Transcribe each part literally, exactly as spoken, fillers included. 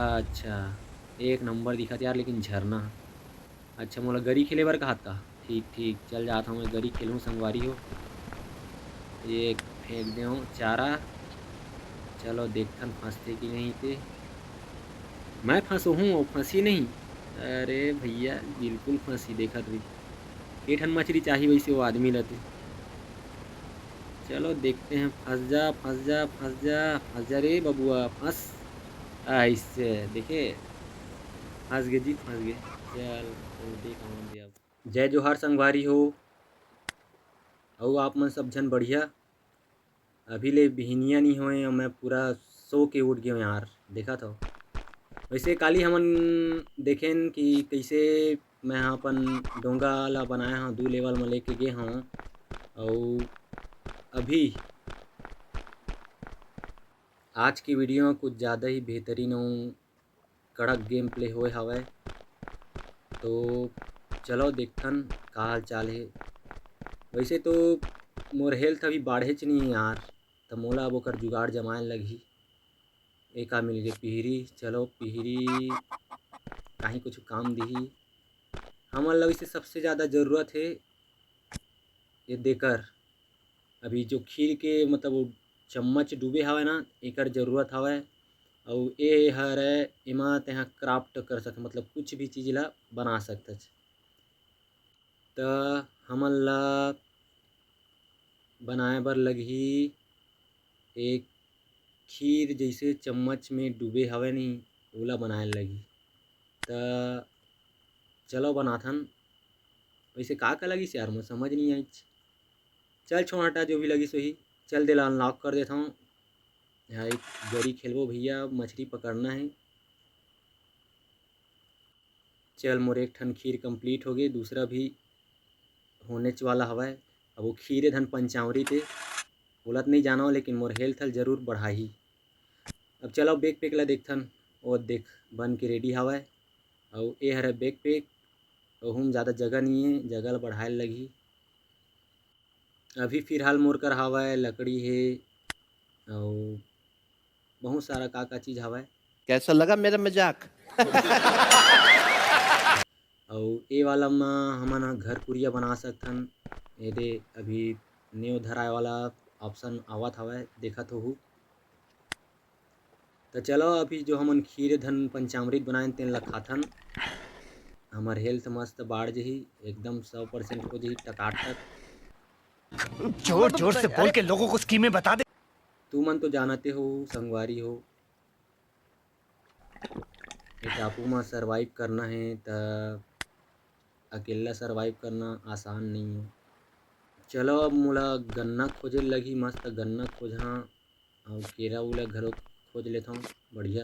अच्छा, एक नंबर दिखत यार, लेकिन झरना। अच्छा, मोला गरी खेले बर कहत का? ठीक, ठीक, चल जात हूँ मैं, गरी खेलूँ संगवारी हो। एक फेंक देव चारा। चलो, देखथन फंसथे कि नहीं ते। मैं फंसो हूँ, वो फंसी नहीं। अरे भैया, बिल्कुल फंसी, देखत रही। के ठन मछली चाही वैसे वो आदमी ल ते। चलो, देखते हैं, फंस जा, फंस जा, फंस जा, फंस जा रे बबुआ, फंस। ऐसे, देखे, फंस गए जी, फंस गए। चल, तो देख आवन दे अब। जय जोहार संगवारी हो, अउ आप मन सब झन बढ़िया। अभी ले बिहनिया नहीं होए, मैं पूरा सो के उठ गए यार, देखा था। वैसे काली हमन देखेन कि कैसे मैं ह अपन डोंगा ला बनाए हव, दू लेवल में लेके गे हव। अउ अभी आज के वीडियो में कुछ ज़्यादा ही बेहतरीन अउ कड़क गेम प्ले होए हवय। तो चलो देखथन का हाल चाल हे। वैसे तो मोर हेल्थ अभी बाढ़ेच नहीं हे यार, त मोला अब ओकर जुगाड़ जमाए लगही। एका मिल गे पिहरी, चलो पिहरी काहीं कुछ काम दिही। हमन ला वैसे सबसे ज़्यादा ज़रूरत हे ये देकर, अभी जो खीर के मतलब वो चम्मच डूबे हवय ना, एकर ज़रूरत हवय। अउ ए हर एमा तेहा क्राफ्ट कर सकत, मतलब कुछ भी चीज़ ला बना सकत। त हमन ला बनाए बर लगही एक खीर जैसे चम्मच में डूबे हवय नहीं, ओला बनाए लगही। त चलो बनाथन। वैसे का का लगिस यार, मोर समझ नहीं आइच। चल छोड़ हटा, जो भी लगिस वही। चल दे ला अनलॉक कर देथव। यहाँ एक गरी खेलबो भैया, मछली पकड़ना है। चल मोर एक ठन खीर कंप्लीट हो गए, दूसरा भी होनेच वाला हवय। अब वो खीरे धन पंचावरी ते बोलत नहीं जानो, लेकिन मोर हेल्थ हल जरूर बढ़ाही। अब चलो बैकपैक ला देखथन, वो देख बन के रेडी हवय। अउ ए हरे बैकपैक, ओहू में ज़्यादा जगह नहीं है, जगह ला बढ़ाए लगही। अभी फिलहाल मोर कर हवय लकड़ी हे अउ बहुत सारा का का चीज़ हवय। कैसा लगा मेरा मजाक? अउ ए वाला म हमन ह घर कुरिया बना सकथन। एदे अभी नेव धराए वाला ऑप्शन आवत हवय, देखत होहू। त चलो अभी जो हमन खीर धन पंचामृत बनाएन तेन ला खाथन। हमर हेल्थ मस्त बाढ़ जही, एकदम सौ परसेंट हो जही टकाटक। जोर जोर से बोल के लोगों को स्कीमें बता दे। तुमन तो जानते हो संगवारी हो, ये टापू में सर्वाइव करना है त अकेला सर्वाइव करना आसान नहीं है। चलो अब मोला गन्ना खोजे लगही, मस्त गन्ना खोजहा अउ केरा उला घलो खोज लेथव बढ़िया।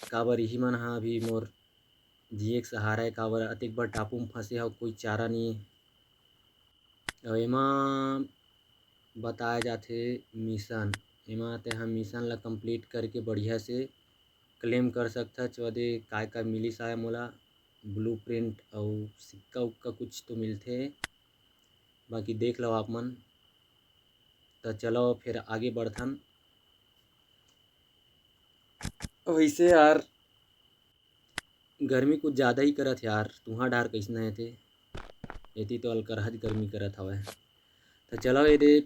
काबर इही मन ह अभी मोर जिए के सहारा है, काबर अतेक बड़ टापू में फंसे हव, कोई चारा नहीं है। अउ एमा बताए जाथे मिशन, एमा तेहा मिशन ला कंप्लीट करके बढ़िया से क्लेम कर सकथच। ओदे काय काय मिलिस आय मोला, ब्लूप्रिंट अउ सिक्का उक्का कुछ तो मिलथे, बाकी देख लो आप मन। त चलो फिर आगे बढ़थन। वैसे यार गर्मी कुछ ज़्यादा ही करत यार, तुंहर डार कैसन हे ते? एती तो अलकरहज गर्मी करत हवय। त चलो ये दे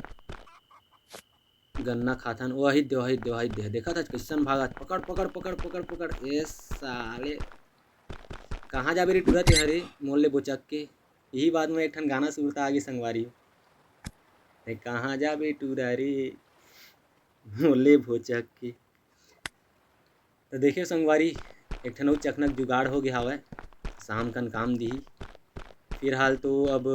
गन्ना खाथन। ओ, अहित दे, अहित दे, अहित दे। देखत हच कैसन भागत। पकड़, पकड़, पकड़, पकड़, पकड़। ए साले, कहाँ जाबे रे टूरा तेहा रे, मोर ले बोचक के। यही बात में एक ठन गाना सुरता आगे संगवारी। ए, कहाँ जाबे टूरा रे, मोर ले बोचक के। तो देखियो संगवारी, एक ठन अउ चखना के जुगाड़ हो गया हवय, शाम कन काम दिही। फिलहाल तो अब,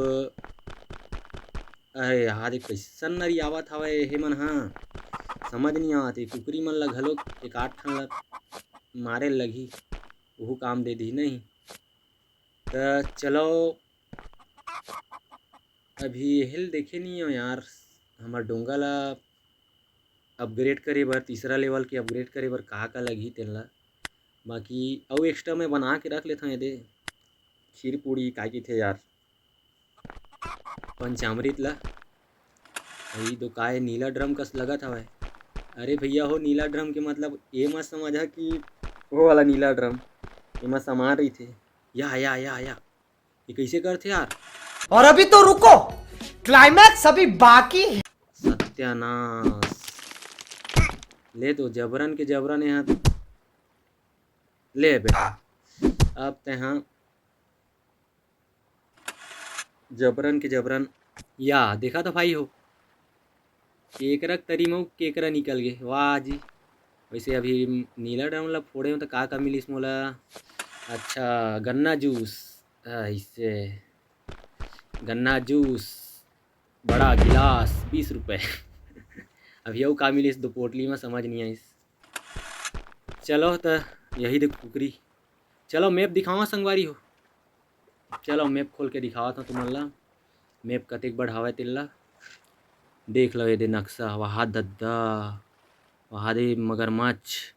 अरे यार, ये कैसन नरी आवत हवय एहे मन ह, समझ नहीं आवत। ये कुकरी मन ला घलोक एक आध ठन ला मारे लगही, ओहू काम दे दिही नहीं। त चलो, अभी एहे ल देखे नहीं हो यार, हमर डोंगा ला अपग्रेड करे बर, तीसरा लेवल के अपग्रेड करे बर का का लगही तेन ला। बाकी अउ एक्स्ट्रा मैं बना के रख लेथव एदे खीर पूड़ी, काय कहिथे यार, पंचामृत ला। अउ ई दो काय नीला ड्रम कस लगत हवय, अरे भैया हो, नीला ड्रम के मतलब ये मत समझा कि वो वाला नीला ड्रम, एमा सामान रहिथे। या, या, या, या। ये कइसे करथे यार? और अभी तो रुको, climax अभी बाकी है। सत्यानाश। ले तो जबरन के जबरन यहाँ। ले बेटा, अब तेहा जबरन के जबरन। या, देखा तो भाई हो, केकरा के तरी म केकरा निकल गे। वाह जी। वैसे अभी नीला ड्रम ला फोड़े हंव त का का मिलिस मोला? अच्छा, गन्ना जूस। अइसे, गन्ना जूस, बड़ा गिलास, बीस रुपये। अभी अउ का मिलिस दो पोटली म, समझ नहीं आइस। चलो त यही दे कुकरी। चलो map दिखावा संगवारी हो। चलो map खोल के दिखावत हंव तुमन ला। Map कतेक बड़ हावय तेन ला। देख लो ये दे नक्शा, वहा दद्दा, वहा दे मगरमच्छ,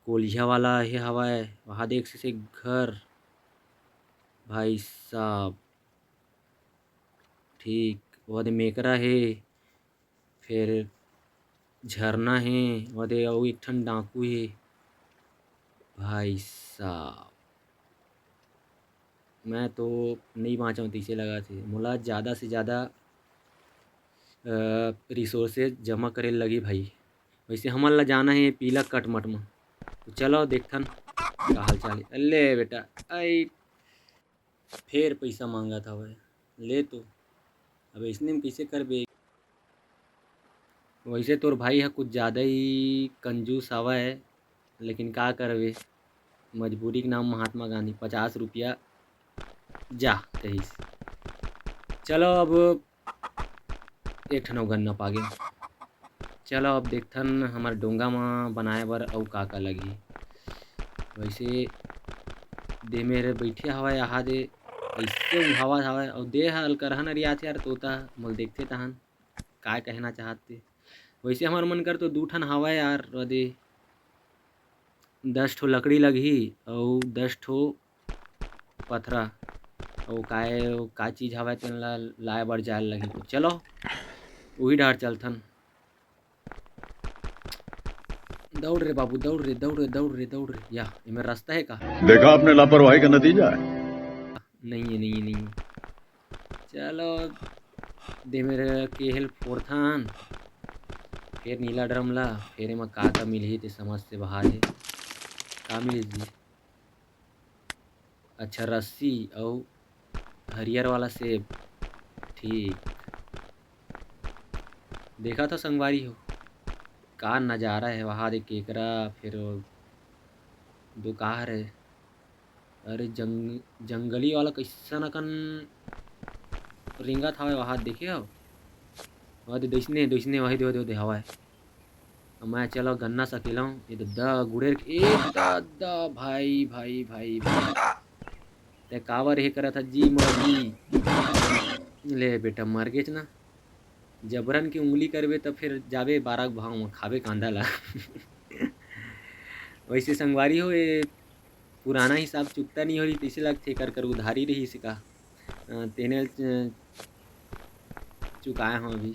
कोलिया वाला हे हवय, वहा देख से घर, भाई साहब। ठीक, वो दे मेकरा हे, फिर झरना हे, वो दे अउ एक ठन डाकू हे। भाई साहब, मैं तो नई बाँचव तइसे लगत हे। मोला ज़्यादा से ज़्यादा, अ, resources जमा करे लगही भाई। वैसे हमन ला जाना हे पीला कटमट म। तो चलो देखथन का हाल चाल हे। अल्ले बेटा, आई फेर पइसा मांगत हवय। ले तो, अब अइसने म कइसे करबे? वइसे तोर भाई ह कुछ ज़्यादा ही कंजूस हवय, लेकिन का करबे, मजबूरी के नाम महात्मा गांधी, पचास रुपया जा कहिस। चलो अब एक ठन अउ गन्ना पागे। चलो अब देखथन हमर डोंगा म बनाए बर अउ का का लगही। वैसे दे मेरे बइठे हवय, यहाँ दे अइसे उहावत हवय, अउ दे ह अलकरहा नरियात हे यार, तोता मोल देखथे तहन काय कहना चाहत ते। वैसे हमर मन कर तो दू ठन हवय यार, दे दस ठो लकड़ी लगही अउ दस ठो पथरा, अउ काय, का चीज हवय तेन ला लाए बर जाए लगही। तो चलो उही डार चलथन। दौड़ रे बाबू, दौड़ रे, दौड़ रे, दौड़ रे, दौड़ रे। या, एमे रास्ता हे का? देखा आपने लापरवाही का नतीजा है। नहीं है, नहीं है, नहीं है। चलो, दे मेरे केहल फोड़थन। फेर नीला ड्रम ला, फेर एमा का का मिलही ते समझ से बाहर हे। का मिलही जी? अच्छा, रस्सी अउ हरियर वाला सेब। ठीक। देखा तो संगवारी हो, का नजारा हे वहाँ दे केकरा, फिर वो दो का हरे, अरे जंग-, जंगली वाला कइसन अकन रेंगत हवय वहाँ, देखे हो? वहाँ दे दइसने, दइसने वही दे, दे, दे हवय। अब मैं चलो गन्ना सकेलव, ये दद्दा गुड़ेर के, ए दद्दा भाई, भाई, भाई, भाई। ते काबर हे करत ह जी मोर जी? ले बेटा मर गेच ना। जबरन के उंगली करबे त फिर जाबे बारह भाव म खाबे कांदा ला। वैसे संगवारी हो, ये पुराना हिसाब चुकता नहीं हो रही, तैसे लगथे कर कर उधारी रही से का। अ, तेने ल-, चुकाए हो अभी।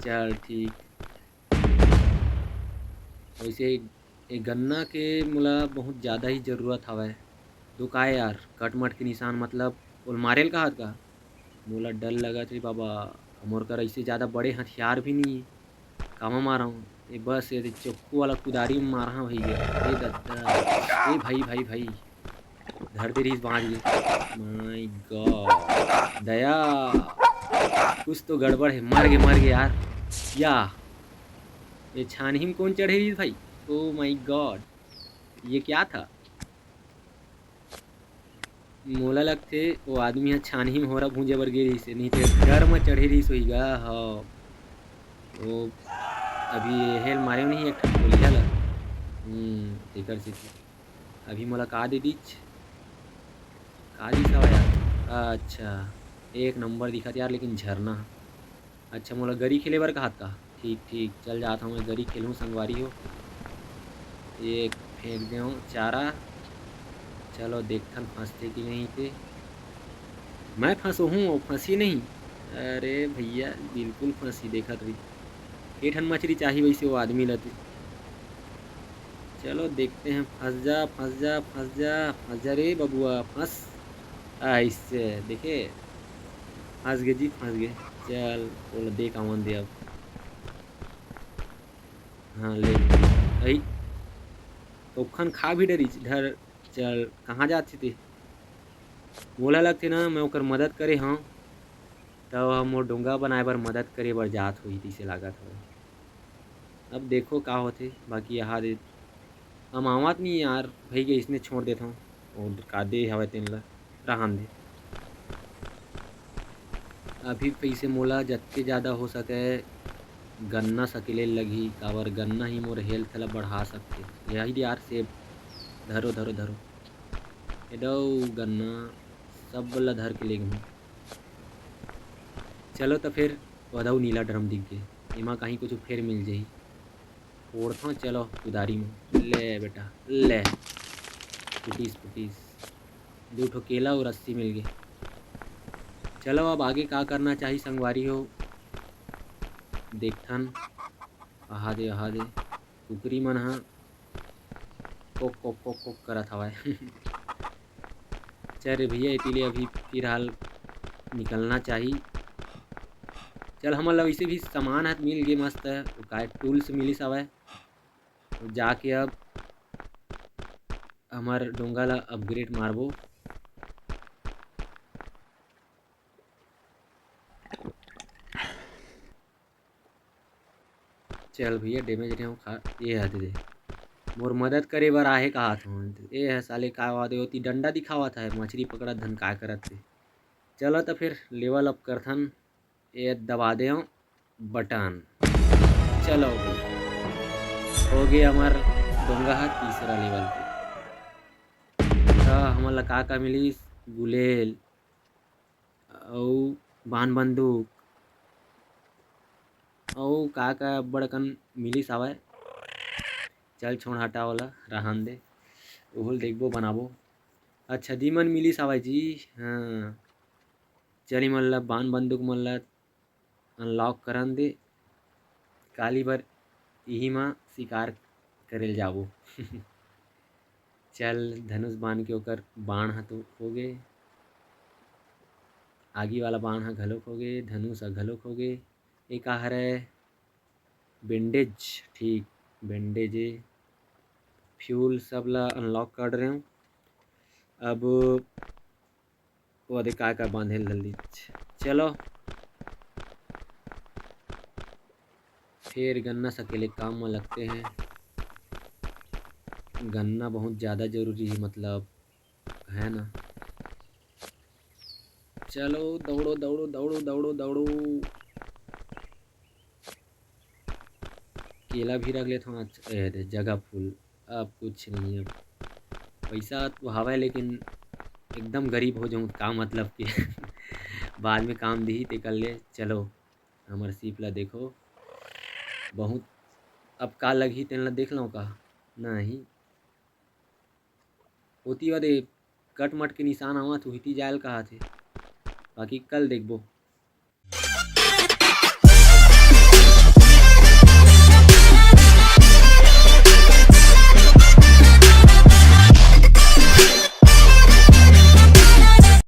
चल ठीक। वैसे ए गन्ना के मोला बहुत ज़्यादा ही ज़रूरत हवय। तो का यार, कट मट के निशान मतलब ओल मारेल कहत का? मोला डर लगत रे बाबा, मोर कर ऐसे ज़्यादा बड़े हथियार भी नहीं हे। कामा मारहूँ? ए बस ये चक्कू वाला कुदारी में मारहा भैया। ए दद्दा, ए भाई, भाई, भाई। धर दे रहीस बांच गे। My God। दया। कुछ तो गड़बड़ हे। मर गे, मर गे यार। या। ये छानही में कौन चढ़े रहीस भाई? Oh my God। ये क्या था? मोला लगथे वो आदमी ह छानही में होरा भूंजे बर गे रहीस हे, नहीं ते डर म चढ़े रहीस होही गा। हव। वो अभी ये हेल मारे नहीं एक ठन गोलिया ला। हम्म, तेकर सेती। अभी मोला का दे दीच? का दिस हवय यार? अच्छा, एक नंबर दिखत यार, लेकिन झरना। अच्छा, मोला गरी खेले बर कहत का? ठीक, ठीक, चल जात हूँ मैं, गरी खेलूँ संगवारी हो। एक फेंक देहूँ चारा। चलो, देखथन फंसथे कि नहीं ते। मैं फंसो हूँ, वो फंसी नहीं। अरे भैया, बिल्कुल फंसी, देखत रही। के ठन मछली चाही वैसे वो आदमी ला ते। चलो देखते हैं, फंस जा, फंस जा, फंस जा, फंस जा रे बबुआ, फंस। ऐसे देखे, फंस गए जी, फंस गए। चल, ओला देख आवन दे अब। हाँ, ले। अई, तो खन खा भी डरी, धर। चल, कहाँ जात हे ते? मोला लगथे ना, मैं ओकर मदद करे हंव, त ओह मोर डोंगा बनाए बर मदद करे बर जात होही, तइसे लागत हवय। अब देखो का होथे, बाकी यहाँ दे अमावत नहीं यार, भई के इसने छोड़ देथंव। और का दे हवय तेन ल, रहन दे। अभी कइसे मोला जतके ज़्यादा हो सके गन्ना सकेले लगही, काबर गन्ना ही मोर health ला बढ़ा सकथे। यही दे यार सेब, धरो, धरो, धरो। ए दो गन्ना, सब ला धर के ले गहूँ। चलो त फेर, ओ दो नीला drum दिख गे, एमा कहीं कुछ फेर मिल जाही। फोड़थंव, चलो, कुदारी म। ले बेटा, ले। फुटीस, फुटीस। दू ठो केला अउ रस्सी मिल गे। चलो, अब आगे का करना चाही, संगवारी हो? देखथन। आहा दे, आहा दे। कुकरी मन ह कोक, कोक, कोक, कोक करत हवय। चल रे भैया, एती ले अभी फिलहाल निकलना चाही। चल, हमन ला वैसे भी सामान ह मिल गे मस्त, काय tools मिलिस हवय। जाके अब हमर डोंगा ला upgrade मारबो। चल भैया, damage नहीं हो खा, ये ह दे दे। मोर मदद करे बर आहे कहात हूँ। ए ह साले का वादे ओती डंडा दिखावत है, मछली पकड़त धन का करत हे। चलो त फिर level up करथन, ये दबा दे button। चलो, हो गे हमर डोंगा ह तीसरा level पे। त हमन ला का का मिलिस? गुलेल अउ बान बंदूक अउ का का अब्बड़ अकन मिलिस हावय। चल छोड़ हटा ओला, रहन दे, ओहू ल देखबो बनाबो। अच्छा दीमन मिलिस हावय जी, हाँ। चल इमन ला बान बंदूक मन ला unlock करन दे, काली बर इही म शिकार करे ल जाबो। चल धनुष बान के ओकर बाण ह तो हो गे, आगी वाला बाण ह घलोक हो गे, धनुष ह घलोक हो गे। ए का हरय? Bandage, ठीक, bandage ए। Fuel सब ला unlock कर रहे हूँ। अब वो दे काय काय बांधे ल धर लीच। चलो, फिर गन्ना सकेले काम में लगते हैं। गन्ना बहुत ज़्यादा ज़रूरी है, मतलब, है ना। चलो, दौड़ो, दौड़ो, दौड़ो, दौड़ो, दौड़ो। केला भी रख लेत हूँ। अच्छा, ए दे, जगह full, अब कुछ नहीं है। पैसा तो हवय, लेकिन एकदम गरीब हो जाऊँ, का मतलब कि बाद में काम दिही, ते कर ले। चलो, हमर ship ला देखो, बहुत, अब का लगही, तेन ला देख लो का? नहीं, ओती वादे कट मट के निशान आवत, उहिती जायल कहाथे, बाकी कल देखबो।